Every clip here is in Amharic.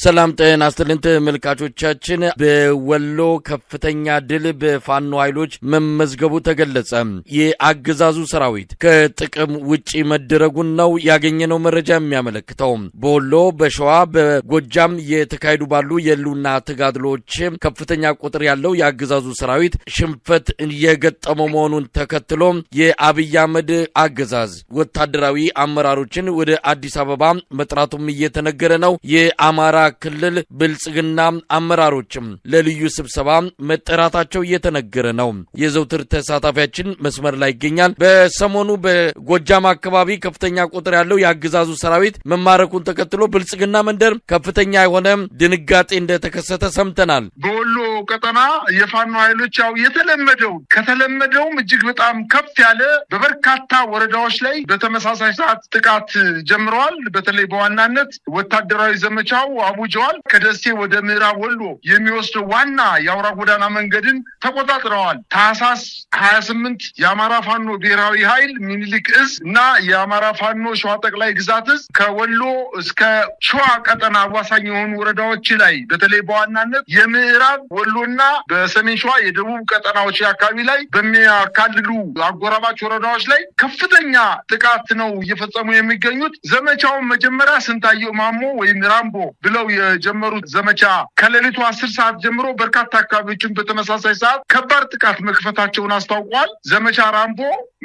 ሰላም ጤና ይስጥልን ተመልካቾቻችን። በወሎ ከፍተኛ ድል በፋኖ ኃይሎች መመዝገቡ ተገለጸ። የአገዛዙ ሰራዊት ከጥቅም ውጪ መደረጉን ነው ያገኘነው መረጃ የሚያመለክተው። በወሎ፣ በሸዋ፣ በጎጃም የተካሄዱ ባሉ የህልውና ተጋድሎች ከፍተኛ ቁጥር ያለው የአገዛዙ ሰራዊት ሽንፈት የገጠመው መሆኑን ተከትሎ የአብይ አህመድ አገዛዝ ወታደራዊ አመራሮችን ወደ አዲስ አበባ መጥራቱም እየተነገረ ነው። የአማራ ክልል ብልጽግና አመራሮችም ለልዩ ስብሰባ መጠራታቸው እየተነገረ ነው። የዘውትር ተሳታፊያችን መስመር ላይ ይገኛል። በሰሞኑ በጎጃም አካባቢ ከፍተኛ ቁጥር ያለው የአገዛዙ ሰራዊት መማረኩን ተከትሎ ብልጽግና መንደር ከፍተኛ የሆነ ድንጋጤ እንደተከሰተ ሰምተናል። በወሎ ቀጠና የፋኖ ኃይሎች ያው የተለመደው ከተለመደውም እጅግ በጣም ከፍ ያለ በበርካታ ወረዳዎች ላይ በተመሳሳይ ሰዓት ጥቃት ጀምረዋል። በተለይ በዋናነት ወታደራዊ ዘመቻው አውጀዋል። ከደሴ ወደ ምዕራብ ወሎ የሚወስደው ዋና የአውራ ጎዳና መንገድን ተቆጣጥረዋል። ታህሳስ 28 የአማራ ፋኖ ብሔራዊ ኃይል ሚኒሊክ እዝ እና የአማራ ፋኖ ሸዋ ጠቅላይ ግዛት እዝ ከወሎ እስከ ሸዋ ቀጠና አዋሳኝ የሆኑ ወረዳዎች ላይ፣ በተለይ በዋናነት የምዕራብ ወሎና በሰሜን ሸዋ የደቡብ ቀጠናዎች አካባቢ ላይ በሚያካልሉ አጎራባች ወረዳዎች ላይ ከፍተኛ ጥቃት ነው እየፈጸሙ የሚገኙት። ዘመቻውን መጀመሪያ ስንታየው ማሞ ወይም ራምቦ ብለው የጀመሩት ዘመቻ ከሌሊቱ 10 ሰዓት ጀምሮ በርካታ አካባቢዎችን በተመሳሳይ ሰዓት ከባድ ጥቃት መክፈታቸውን አስታውቋል። ዘመቻ ራምቦ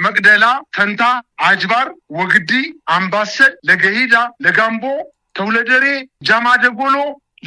መቅደላ፣ ተንታ፣ አጅባር፣ ወግዲ፣ አምባሰል፣ ለገሂዳ፣ ለጋምቦ፣ ተውለደሬ፣ ጃማ ደጎሎ፣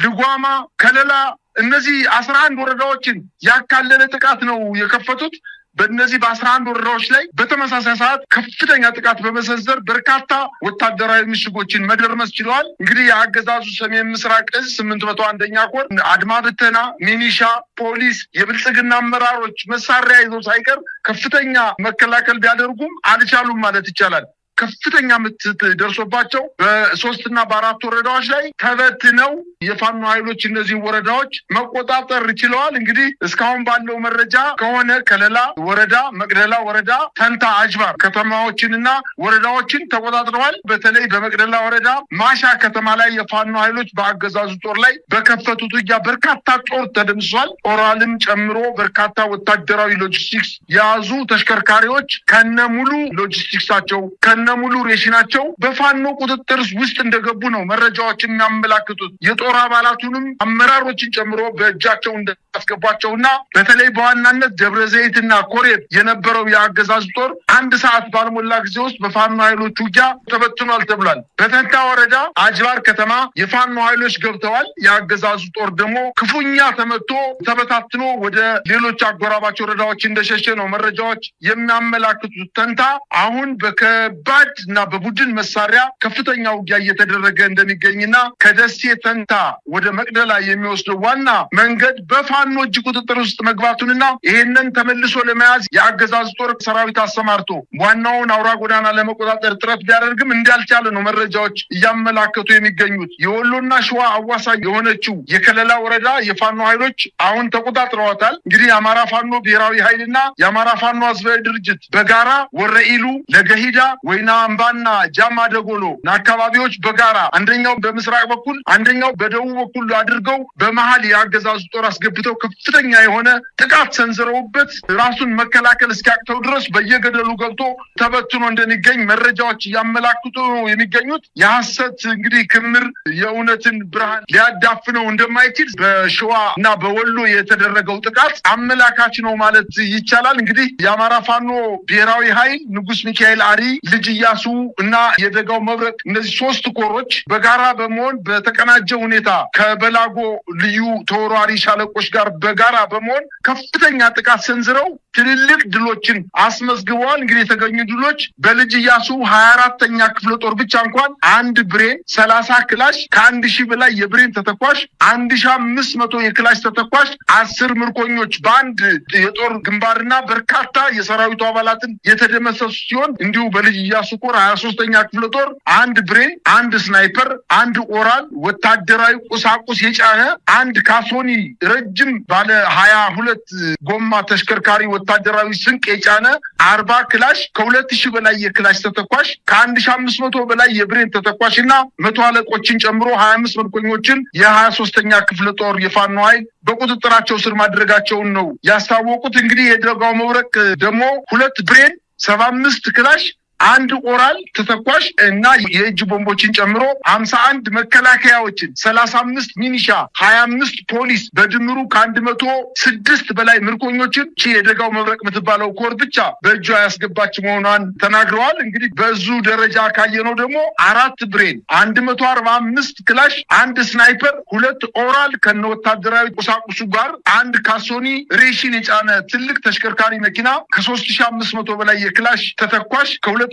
ልጓማ፣ ከለላ እነዚህ 11 ወረዳዎችን ያካለለ ጥቃት ነው የከፈቱት። በእነዚህ በ11 ወረዳዎች ላይ በተመሳሳይ ሰዓት ከፍተኛ ጥቃት በመሰንዘር በርካታ ወታደራዊ ምሽጎችን መደርመስ ችለዋል። እንግዲህ የአገዛዙ ሰሜን ምስራቅ እዝ 801ኛ ኮር አድማ ብተና፣ ሚኒሻ፣ ፖሊስ፣ የብልጽግና አመራሮች መሳሪያ ይዘው ሳይቀር ከፍተኛ መከላከል ቢያደርጉም አልቻሉም ማለት ይቻላል። ከፍተኛ ምት ደርሶባቸው በ3 እና በ4 ወረዳዎች ላይ ተበትነው የፋኖ ኃይሎች እነዚህን ወረዳዎች መቆጣጠር ችለዋል። እንግዲህ እስካሁን ባለው መረጃ ከሆነ ከለላ ወረዳ፣ መቅደላ ወረዳ፣ ተንታ፣ አጅባር ከተማዎችንና ወረዳዎችን ተቆጣጥረዋል። በተለይ በመቅደላ ወረዳ ማሻ ከተማ ላይ የፋኖ ኃይሎች በአገዛዙ ጦር ላይ በከፈቱት ውጊያ በርካታ ጦር ተደምስሷል። ኦራልም ጨምሮ በርካታ ወታደራዊ ሎጂስቲክስ የያዙ ተሽከርካሪዎች ከነሙሉ ሎጂስቲክሳቸው፣ ከነ ሙሉ ሬሽናቸው በፋኖ ቁጥጥር ውስጥ እንደገቡ ነው መረጃዎች የሚያመላክቱት። የጦር አባላቱንም አመራሮችን ጨምሮ በእጃቸው እንዳስገቧቸውና በተለይ በዋናነት ደብረ ዘይትና ኮሬብ የነበረው የአገዛዙ ጦር አንድ ሰዓት ባልሞላ ጊዜ ውስጥ በፋኖ ኃይሎች ውጊያ ተበትኗል ተብሏል። በተንታ ወረዳ አጅባር ከተማ የፋኖ ኃይሎች ገብተዋል። የአገዛዙ ጦር ደግሞ ክፉኛ ተመቶ ተበታትኖ ወደ ሌሎች አጎራባች ወረዳዎች እንደሸሸ ነው መረጃዎች የሚያመላክቱት። ተንታ አሁን በከባድ እና በቡድን መሳሪያ ከፍተኛ ውጊያ እየተደረገ እንደሚገኝና ከደሴ ተንታ ወደ መቅደላ የሚወስደው ዋና መንገድ በፋኖ እጅ ቁጥጥር ውስጥ መግባቱንና ይሄንን ተመልሶ ለመያዝ የአገዛዙ ጦር ሰራዊት አሰማርቶ ዋናውን አውራ ጎዳና ለመቆጣጠር ጥረት ቢያደርግም እንዳልቻለ ነው መረጃዎች እያመላከቱ የሚገኙት። የወሎና ሸዋ አዋሳኝ የሆነችው የከለላ ወረዳ የፋኖ ኃይሎች አሁን ተቆጣጥረዋታል። እንግዲህ የአማራ ፋኖ ብሔራዊ ኃይልና የአማራ ፋኖ ህዝባዊ ድርጅት በጋራ ወረኢሉ፣ ለገሂዳ፣ ወይና አምባና ጃማ ደጎሎ አካባቢዎች በጋራ አንደኛው በምስራቅ በኩል አንደኛው በደቡብ በኩል አድርገው በመሀል የአገዛዙ ጦር አስገብተው ከፍተኛ የሆነ ጥቃት ሰንዝረውበት ራሱን መከላከል እስኪያቅተው ድረስ በየገደሉ ገብቶ ተበትኖ እንደሚገኝ መረጃዎች እያመላክቱ ነው የሚገኙት። የሐሰት እንግዲህ ክምር የእውነትን ብርሃን ሊያዳፍነው እንደማይችል በሸዋ እና በወሎ የተደረገው ጥቃት አመላካች ነው ማለት ይቻላል። እንግዲህ የአማራ ፋኖ ብሔራዊ ኃይል ንጉስ ሚካኤል አሪ፣ ልጅ ኢያሱ እና የደጋው መብረቅ እነዚህ ሶስት ኮሮች በጋራ በመሆን በተቀናጀ ሁኔታ ከበላጎ ልዩ ተወርዋሪ ሻለቆች ጋር በጋራ በመሆን ከፍተኛ ጥቃት ሰንዝረው ትልልቅ ድሎችን አስመዝግበዋል። እንግዲህ የተገኙ ድሎች በልጅ ኢያሱ 24ኛ ክፍለ ጦር ብቻ እንኳን አንድ ብሬን፣ 30 ክላሽ፣ ከ1000 በላይ የብሬን ተተኳሽ፣ 1500 የክላሽ ተተኳሽ፣ 10 ምርኮኞች በአንድ የጦር ግንባርና በርካታ የሰራዊቱ አባላትን የተደመሰሱ ሲሆን እንዲሁ በልጅ ኢያሱ እያሱ ኮር 23ኛ ክፍለ ጦር 1 ብሬን፣ 1 ስናይፐር፣ 1 ኦራል ወታደራዊ ቁሳቁስ የጫነ 1 ካሶኒ ረጅም ባለ 22 ጎማ ተሽከርካሪ ወታደራዊ ስንቅ የጫነ 40 ክላሽ ከ2000 በላይ የክላሽ ተተኳሽ ከ1500 በላይ የብሬን ተተኳሽ እና 100 አለቆችን ጨምሮ 25 ምርኮኞችን የ23ኛ ክፍለ ጦር የፋኖ ኃይል በቁጥጥራቸው ስር ማድረጋቸውን ነው ያስታወቁት። እንግዲህ የደጋው መብረቅ ደግሞ 2 ብሬን፣ 75 ክላሽ፣ 1 ኦራል ተተኳሽ እና የእጅ ቦምቦችን ጨምሮ 51 መከላከያዎችን፣ 35 ሚኒሻ፣ 25 ፖሊስ በድምሩ ከ106 በላይ ምርኮኞችን የደጋው መብረቅ የምትባለው ኮር ብቻ በእጇ ያስገባች መሆኗን ተናግረዋል። እንግዲህ በዙ ደረጃ ካየነው ደግሞ 4 ብሬን፣ 145 ክላሽ፣ 1 ስናይፐር፣ 2 ኦራል ከነወታደራዊ ቁሳቁሱ ጋር 1 ካሶኒ ሬሽን የጫነ ትልቅ ተሽከርካሪ መኪና ከ3500 በላይ የክላሽ ተተኳሽ ከ2500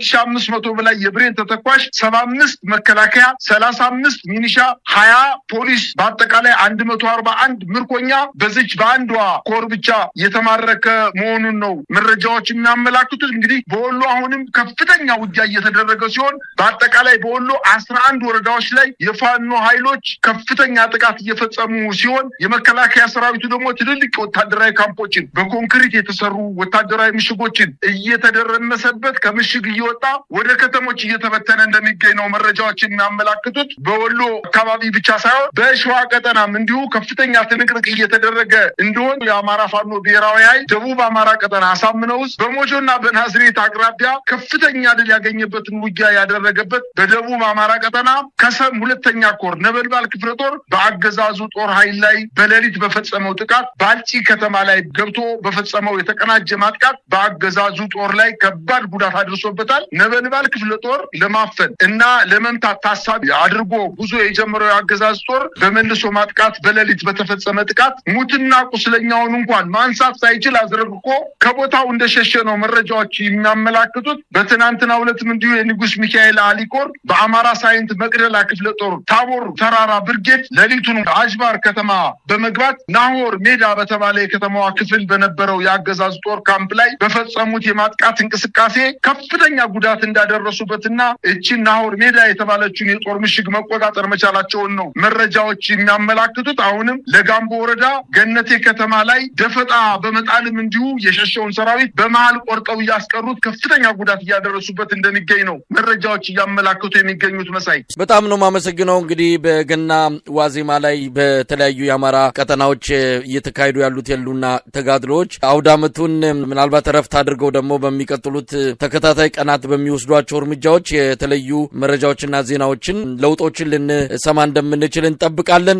በላይ የብሬን ተተኳሽ 75 መከላከያ፣ 35 ሚኒሻ፣ 20 ፖሊስ በአጠቃላይ 141 ምርኮኛ በዚች በአንዷ ኮር ብቻ የተማረከ መሆኑን ነው መረጃዎች የሚያመላክቱት። እንግዲህ በወሎ አሁንም ከፍተኛ ውጊያ እየተደረገ ሲሆን በአጠቃላይ በወሎ 11 ወረዳዎች ላይ የፋኖ ኃይሎች ከፍተኛ ጥቃት እየፈጸሙ ሲሆን የመከላከያ ሰራዊቱ ደግሞ ትልልቅ ወታደራዊ ካምፖችን በኮንክሪት የተሰሩ ወታደራዊ ምሽጎችን እየተደረመሰበት ከምሽግ እየወጣ ወደ ከተሞች እየተበተነ እንደሚገኝ ነው መረጃዎችን የሚያመላክቱት። በወሎ አካባቢ ብቻ ሳይሆን በሸዋ ቀጠናም እንዲሁ ከፍተኛ ትንቅንቅ እየተደረገ እንደሆነ የአማራ ፋኖ ብሔራዊ ኃይል ደቡብ አማራ ቀጠና አሳምነው ውስጥ በሞጆና በናዝሬት አቅራቢያ ከፍተኛ ድል ያገኘበትን ውጊያ ያደረገበት በደቡብ አማራ ቀጠና ከሰም 2ኛ ኮር ነበልባል ክፍለ ጦር በአገዛዙ ጦር ኃይል ላይ በሌሊት በፈጸመው ጥቃት ባልጪ ከተማ ላይ ገብቶ በፈጸመው የተቀናጀ ማጥቃት በአገዛዙ ጦር ላይ ከባድ ጉዳት አድርሶበታል። ነበልባል ክፍለ ጦር ለማፈን እና ለመምታት ታሳቢ አድርጎ ጉዞ የጀመረው የአገዛዝ ጦር በመልሶ ማጥቃት በሌሊት በተፈጸመ ጥቃት ሙትና ቁስለኛውን እንኳን ማንሳት ሳይችል አዝረግቆ ከቦታው እንደሸሸ ነው መረጃዎች የሚያመላክቱት። በትናንትናው ዕለትም እንዲሁ የንጉስ ሚካኤል አሊ ኮር በአማራ ሳይንት መቅደላ ክፍለ ጦር ታቦር ተራራ ብርጌድ ሌሊቱን አጅባር ከተማ በመግባት ናሆር ሜዳ በተባለ የከተማዋ ክፍል በነበረው የአገዛዝ ጦር ካምፕ ላይ በፈጸሙት የማጥቃት እንቅስቃሴ ከፍተኛ ጉዳት እንዳደረሱበትና እቺን ናሆር ሜዳ የተባለችውን የጦር ምሽግ መቆጣጠር መቻላቸውን ነው መረጃዎች የሚያመላክቱት። አሁንም ለጋምቦ ወረዳ ገነቴ ከተማ ላይ ደፈጣ በመጣልም እንዲሁ የሸሸውን ሰራዊት በመሃል ቆርጠው እያስቀሩት ከፍተኛ ጉዳት እያደረሱበት እንደሚገኝ ነው መረጃዎች እያመላክቱ የሚገኙት። መሳይ በጣም ነው የማመሰግነው። እንግዲህ በገና ዋዜማ ላይ በተለያዩ የአማራ ቀጠናዎች እየተካሄዱ ያሉት የህልውና ተጋድሎዎች አውዳመቱን ምናልባት እረፍት አድርገው ደግሞ በሚቀጥሉት ተከታታይ ቀናት በሚወስዷቸው እርምጃዎች የተለዩ መረጃዎችና ዜናዎችን ለውጦችን ልንሰማ እንደምንችል እንጠብቃለን።